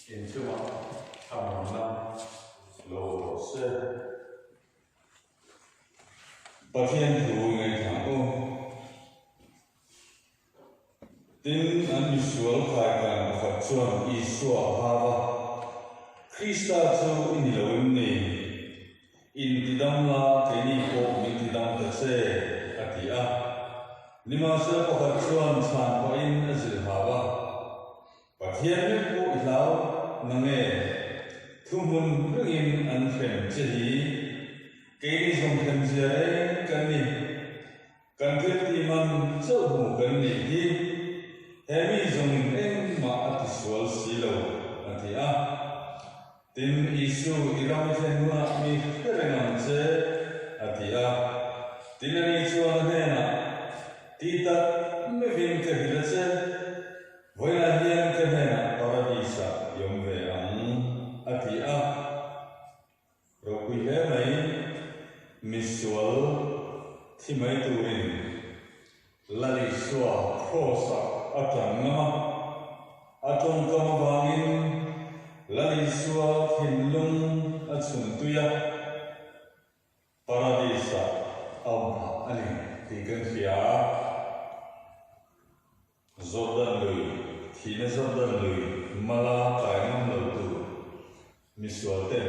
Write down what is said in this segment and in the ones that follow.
In chungah thlamuanna lo awm rawh se. Pathian thu ngaithla ang u. Tin, an misual khaikan pakhat chuan Isua a hau a, Krista chu i ni lo em ni? Intidam la, keini pawh min tidam ta che, a ti a. Nimahsela pakhat chuan chhan pahin a zilhau a. Pathian meuh pawh i hlau nange? Thuhmun rengin an hrem che hi keini zawng hrem zia reng kan ni. Kan thil tih man chauh hmu kan nih hi he mi zawngin engmah a ti sual si lo, a ti a. Tin, Isu, i ram i thlen hunah mi hre reng ang che, a ti a. Tin, ani chuan a hnenah, Ti tak meuhin ka hrilh a che. Vawiinah hian ka hnenah Paradis-ah i awm ve ang, a ti a. Ropui hle mai, misual thi mai turin Lal Isua Kraws-ah a tan ngam a. A tawngkam avangin Lal Isua thinlung a chhun tui a. Paradis-ah a awm phah a ni tih kan hria a. Jordan lui, thihna Jordan lui mala kai ngam lo tu misual ten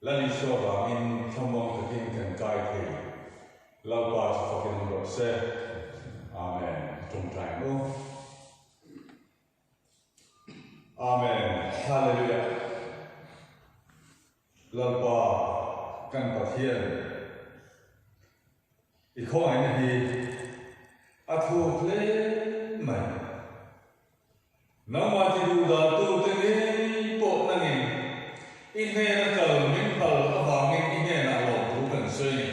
Lal Isua vangin thlamuang takin kan kai thei. Lalpa chu fakin awm rawh se. Amen. Tawngtai ang u. Amen. Hallelujah. Lalpa kan Pathian, i khawngaihna hi a thuk hle mai. Nangmah ti duh dantute ngei pawh nangin i hnena kal min phal avangin i hnenah lawmthu kan sawi ni.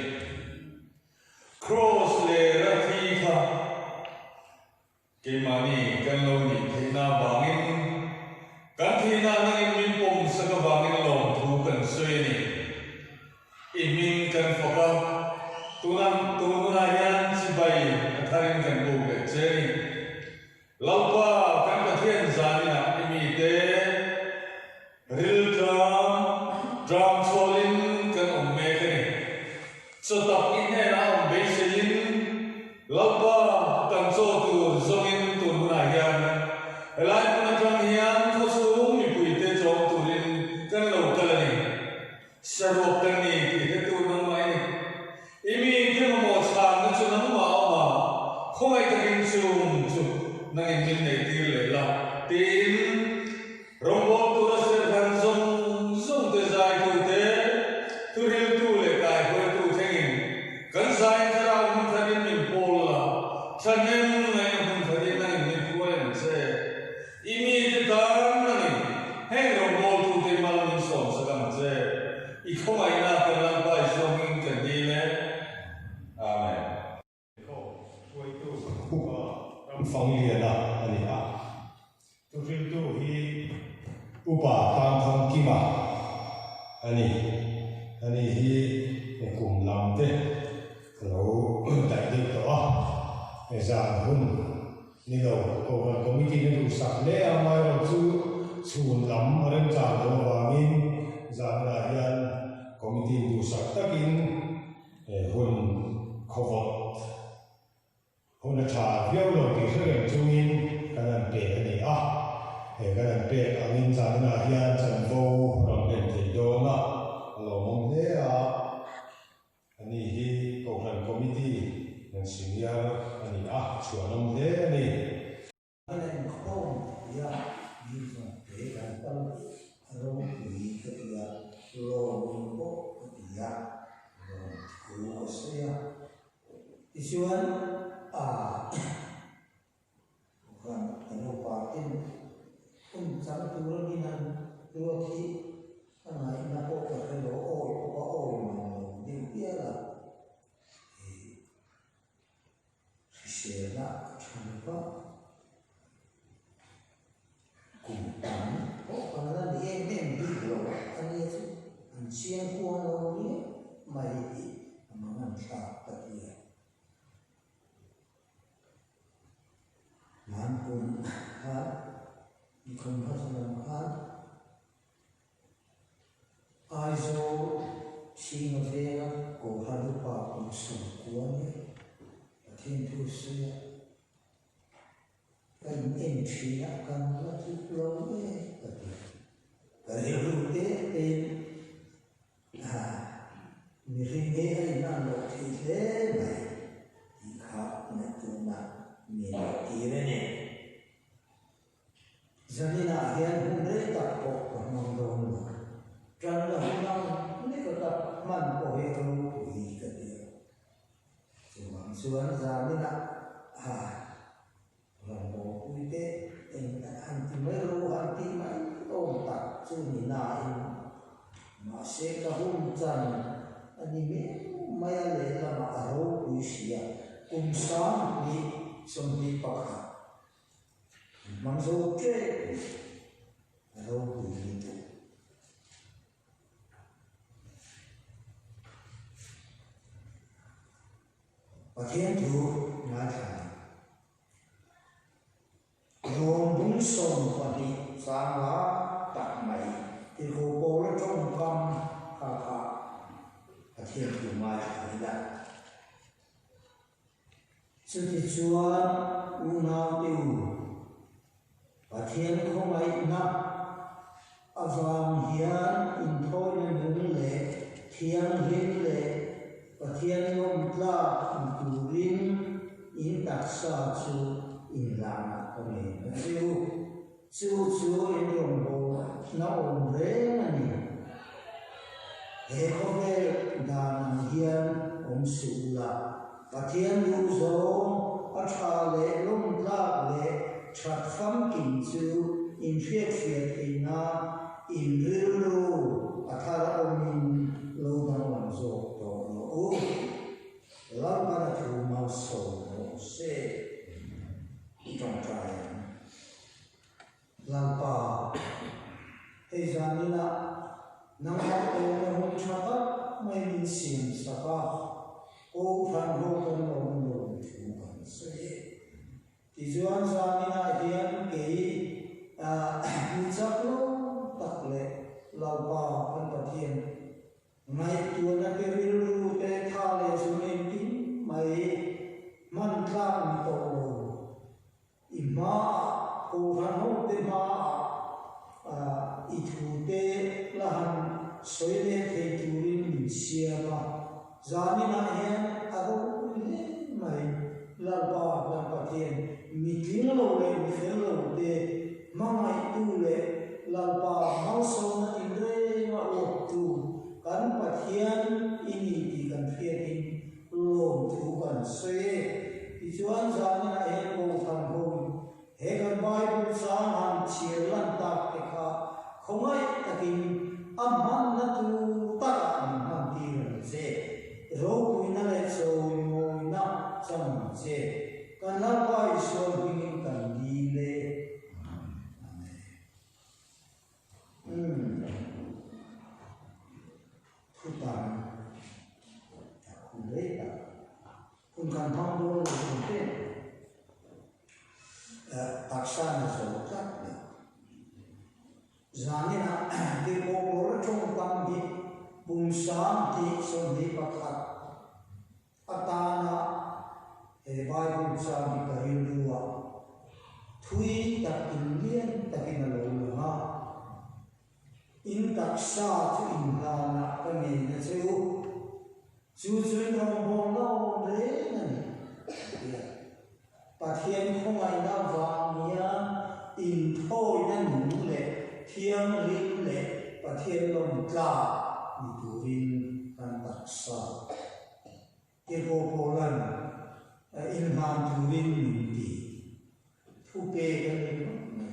Kraws leh Rathi kha Keimahni kan lo nih theihna avangin kan thihna nangin min pawm sak avangin lawmthu kan sawi a ni. I hming kan fak a, tuna tun hunah hian chibai a tharin kan buk leh che a ni. Lalpa kan Pathian zaninah i mite rilṭam ṭam chhualin kan awm mek a ni. Chawtak i hnenah awm beiseiin Lalpa kan chaw tur zawngin tun hunah hian helai hmun atang hian khawchhung mipuite chawm turin kan lo kal a ni. Saruak kan ni tih hretu nangmah i ni. I mite mamawh chhanna chu nangmah a awm a, khawngaih takin chung chu nangin min neihtir leh la tiin Rawngbawl tura serhlan zawng zawng te zaitute, thuhriltu leh kaihruaitu thlengin kan zai thlarau hmun khatin min pawl la, thahnem ngaihna hmun khatin nangin min hruai ang che. I mite tan nangin heng rawngbawltute mal min sawmsak ang che. I khawngaihna kan Lalpa Isua hmingin kan dil e. Amen. Hruaitu Upa Ramfangliana a ni a, thuhriltu hi Upa Tlangthangkima a ni. Ani hi kum lam te a lo daih deuh tawh a, zan hun ni lo Kohhran Committee na duhsak hle a, amaherawhchu chhun lam a remchang lo avangin zanah hian Committee duhsak takin He hun khawvawt hun a tha viau lo tih hre reng chungin kan han pek a ni a. He kan han pek angin zaninah hian chanvo rawn hlen thei dawn a, a lawmawm hle a. Ani hi Kohhran Committee nan senior a ni a, chhuanawm hle a ni. Kan inkhawm thei a, mi zawng te kan tam ropui ka ti a, lawmawm pawh ka ti a, lawmthu ka sawi a. Tichuan ah kan kan upa ten hun chang tura min han ruat hi a ngaihna pawh ka hre lo, awi pawh ka awi mang lo deuh hial a. Hriselna a tha lova, kum tam pawh kan la ni em em bik lo a nia chu an chiang kual lo riau mai hi a mangan thlak ka ti a. Hmankum khan, nikhum hmasa lam khan. Zaninah hian hun rei tak pawh ka hmang dawn lo. Ṭanna hun ang leka ka hman pawh hi a ropui ka ti a. Chuvang chuan zaninah ha rawngbawlpui te eng han ti mai ro han tih mai awm tak chu ni nain mahse ka hun chan a ni miau mai a lehlamah a ropui si a, kum 2021. Hmang zo ṭep a ropui lutuk. Pathian thu ngaithla ang. Rawng bung 12 changa tak mai tirhkoh Paula ṭawngkam kha kha Pathian thu ngaithla ila. Chutichuan, unaute u, Pathian khawngaihna avang hian inthawina nung leh thianghlim leh Pathian lawmtlak ni turin in taksa chu inlahna ka ngen a che u. Chu chu in rawngbawlna awm reng a ni. He khawvel dan ang hian awm suh ula, Pathian duh zawng a tha leh lawmtlak leh that famkim chu in hriatfiah theih nan in rilru a thar awmin lo danglam zawk tawh rawh u. Lalpana thu malsawm rawh se. Tawngtai ang. Lalpa, hei zaninah nangmah tawhna hun tha tak mai min siam sak a, Kohhran ho kan awm lo thu kan sawi e. Tichuan zaninah hian kei mi chak lo tak leh Lalpa kan Pathian Ngaihtuahna te rilru te tha leh zun engtin mai hman tlak ni tawh lo. I hmaah, Kohhran ho te hmaah i thu te la han sawi leh thei turin min siam a. Zaninah hian a ropui hle mai. Lalpa kan Pathian, mi tling lo leh mi fel lo te hmangaihtu leh Lalpa malsawmna tinrenga uaptu kan Pathian i ni tih kan hriatin lawmthu kan sawi e. Tichuan zaninah hian Kohhran ho he kan Bible chang han chhiar lan tak te kha khawngaih takin a hmanna tur takah min hman tir ang che. Ropuina leh chawimawina chang che. Kan Lalpa Isua hmingin kan dil e. Amen. Umm. Thutan a khum rei tak. Hun kan hmang dawn lo thung te. Taksa na zo tlat lo. Zaninah tirhkoh pawl tawngkam hi kum 2021 atana he Bible chang hi ka rilru a, thui takin lian takin a lo lang a, In taksa chu inhlanah ka ngen a che u, chu chu in rawngbawlna awm reng a ni, a ti a. Pathian khawngaihna vang hian inthawina nung leh thianghlim leh Pathian lawmtlak ni turin kan taksa tirhkoh Paula'n inhlan turin min ti. Thupek a ni khawp mai.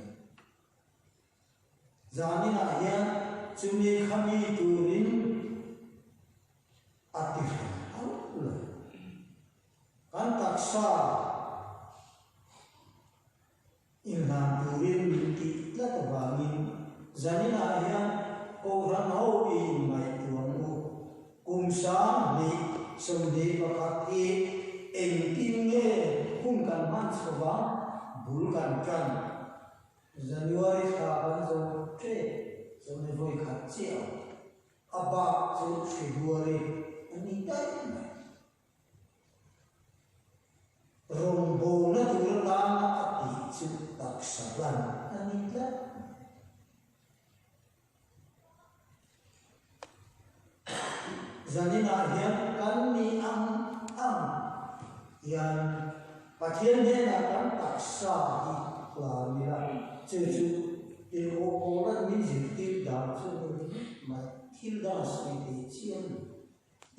Zaninah hian chumi khami turin a ti hran hauh lo. Kan taksa inhlan turin min tih tlat avangin zaninah hian Kohhran ho in ngaihtuah u. Kum 2021 hi engtin nge hun kan hman chho vang bul kan tan. January thla kan zo ṭep chuan ni vawi khat chiah ang. A bak chu February a ni daih mai. Rawngbawlna tur atana a tih chu taksa hlan a ni tlat mai. Zaninah hian kan ni ang ang hian Pathian hnenah kan taksa hi hlan ila, chu chu.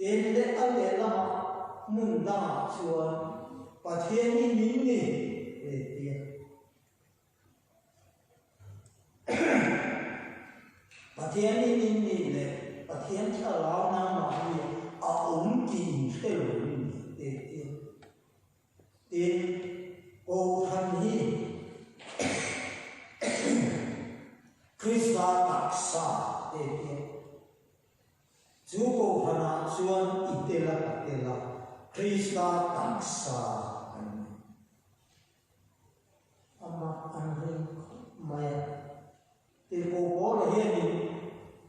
Tin leh a lehlamah hmun dangah chuan Pathian i min ni e tia. Pathian i min ni leh Pathian thlarau nangmahni a awm tih in hre lo in ni e tia. Tin, Kohhran hi Krista taksa e tia. Chu Kohhranah chuan i tel a ka tel a, Krista taksa kan ni. Amah an ring khawp mai a. Tirhkoh Paula hianin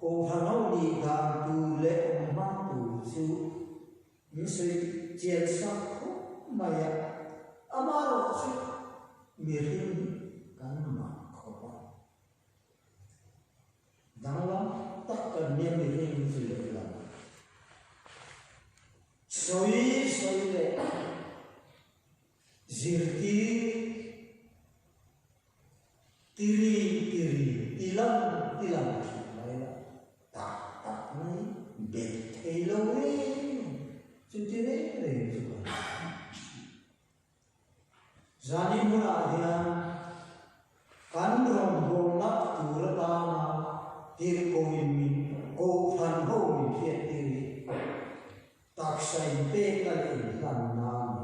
Kohhran ho nih dan tur leh awm hmang tur chu min sawi chian sak khawp mai a. Amaherawh chu mihring kan mah khawp a. Danglam tak kan nia mihring chu lehlam. Sawi sawi leh zirtir tiri tiri tilam tilam thin mai la tak tak mai bet thei lo reng chuti reng reng chu kan Zani hmunah hian kan rawngbawlna tur atana tirhkohin min kohhran ho min hriattir hi taksa inpekna leh inhlanna a ni.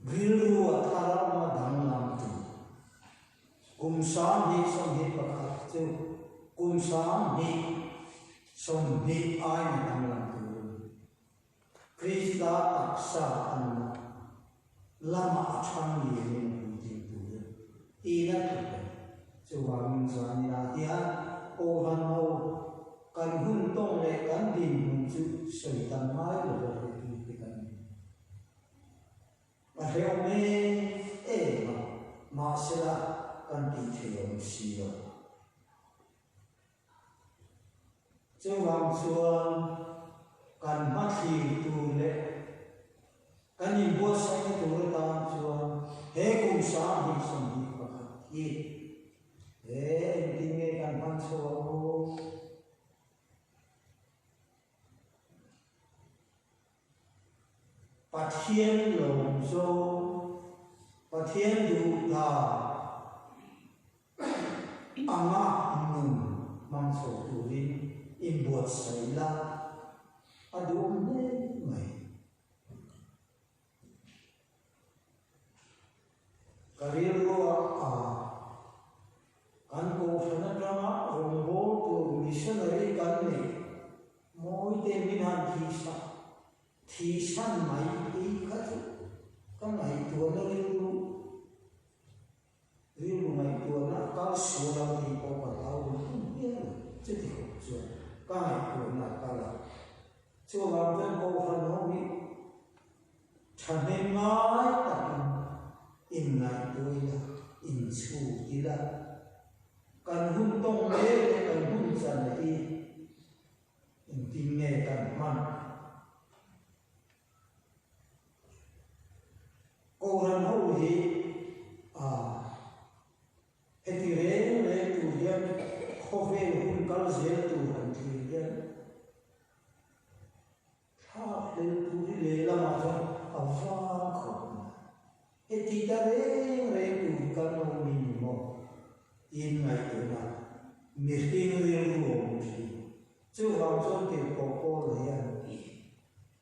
Rilru a thar a awm a danglam tur. Kum 2021 chu kum 2020 aiin a danglam tur a ni. Krista taksa anna lamah a chhang lianin a puitling tur a ti na tluk e. Chuvangin zaninah hian Kohhran ho kan hun tawng leh kan dinhmun chu sawi tam ngai lo va hretu te kan ni. A hrehawm em em a, mahsela kan tih thei awm si lo. Chuvang chuan kan hmathlir tur leh kan inbuatsaihna tur atan chuan he kum 2021 hi he engtin nge kan hman chho ang u? Pathian lawmzo, Pathian duhdan, Anga nun hmang chho turin inbuatsaih la a duhawm hle mai. Ka rilrua a kan kohhran atanga rawngbâwl tur missionary kan neih mawite min han thihsak thihsan mai hi kha chu ka ngaihtuahna rilru Rilru ngaihtuahna a kal sual ang tih pawh ka hlau ru hmun hial a, chuti khawp chuan ka ngaihtuahna a kal a. Chuvang chuan Kohhran ho hi thahnem ngai takin inngaihtuah ila, inchhut ila, kan hun tawng mek leh kan hun chan hi engtin nge kan hman? Kohhran ho hi a heti reng reng tur hian khawvel hun kal zel tur han thlir hian thlak hlel tur hi lehlamah chuan a vang khawp mai. Heti ta reng reng tur hi kan lo ni ni maw? Tiin ngaihtuahna mihring rilru a awm thin. Chuvang chuan tirhkoh Paul hian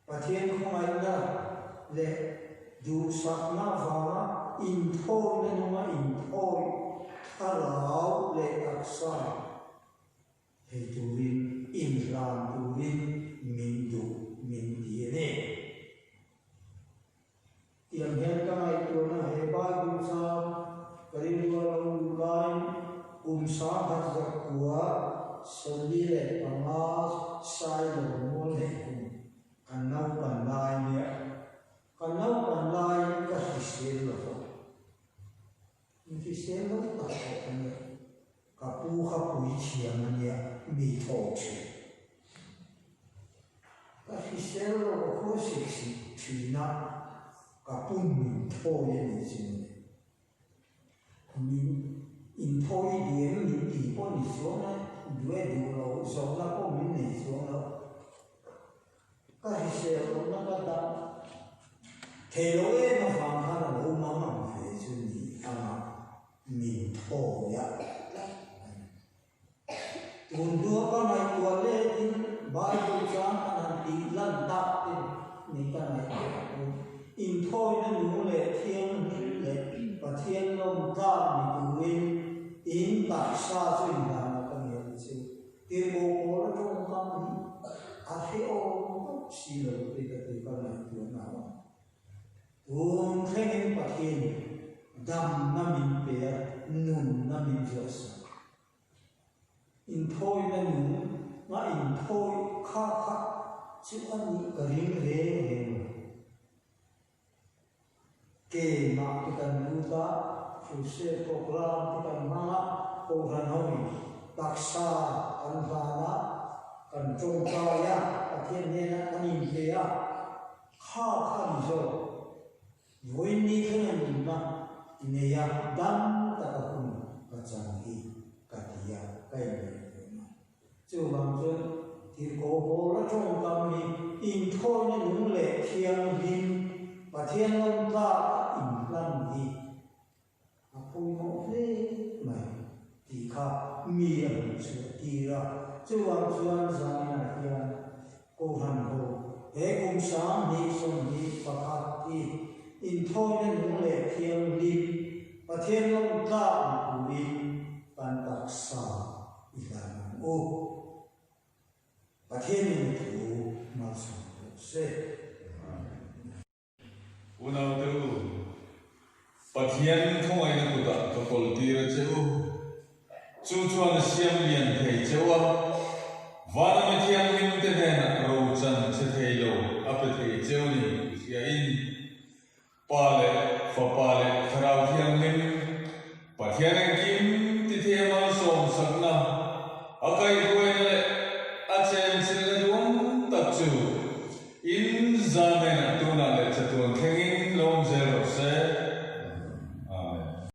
Pathian khawngaihna leh duhsakna avanga inthawina nunga inthawi thlarau leh taksa thei turin inhlan turin min duh min ti a ni. Tiang hian ka ngaihtuahna he Bible chang ka rilru a lo luh laiin kum 1945 Sailo mual neih kum kan naupan lai nia kan naupan laiin ka hrisel lo va, in hrisel lo tak pawh a nia, ka pu kha puithiam a nia mi thawk thin. Ka hrisel lo ka khaw sik sik thin a, ka pum min thawi a nih chu mawle. Min inthawi duh em min ti pawh ni chuang e, duh e duh lo zawhna pawh min nei chuang lo. Ka hrisel lohna ka dam thei lo em avang khan a lo mang ang ve chu ni anga min thawi a tlat a ni. Tun hnua ka ngaihtuah letin Bible chuan an han tih lan tak te ni ka ngaihtuah pawh inthawina nung leh thianghlim leh Pathian lawmtlak ni turin in taksa chu inhlan a ka ngen che. Tirhkoh pawl a tawngkam hi a hrehawm bawk si lo tih ka ti ka ngaihtuahna a awm. Tun thlengin Pathian damna min pe a, nunna min zuahsak. Inthawina nun a inthawi kha kha chu a nih ka ring reng reng lo. Keimah te kan lut a, Crusade program te kan hmang a, Kohhran ho in taksa kan hlan a, kan tawngtai a, Pathian hnenah kan inpe a, kha kha ni zawk. Vawiin ni thleng a nunna nei a, dam taka hun ka chan hi ka ti a, ka inneih a. Chuvang chuan tirhkoh pawl a tawngkam hi inthawina nung leh thianghlim Pathian lawmtlak a inhlan hi a pawimawh hle mai tih kha mi a hmuh chhuah tir a. Chuvang chuan zaninah hian Kohhran ho he kum 2021 hi inthawina nung leh thianghlim Pathian lawmtlak ni turin kan taksa i hlan ang u. Pathianin a thu malsawm rawh se. Unaute u, Pathian khawngaihna kutah ka kawl tir a che u. Chu chuan a siam lian thei che u a, vana mi thianghlimte hnenah rochan che thei lo a pe thei che u ni i hriain, Pa leh Fapa leh Thlarau Thianghlim, Pathian engkim ti thei a malsawm sakna a kaih.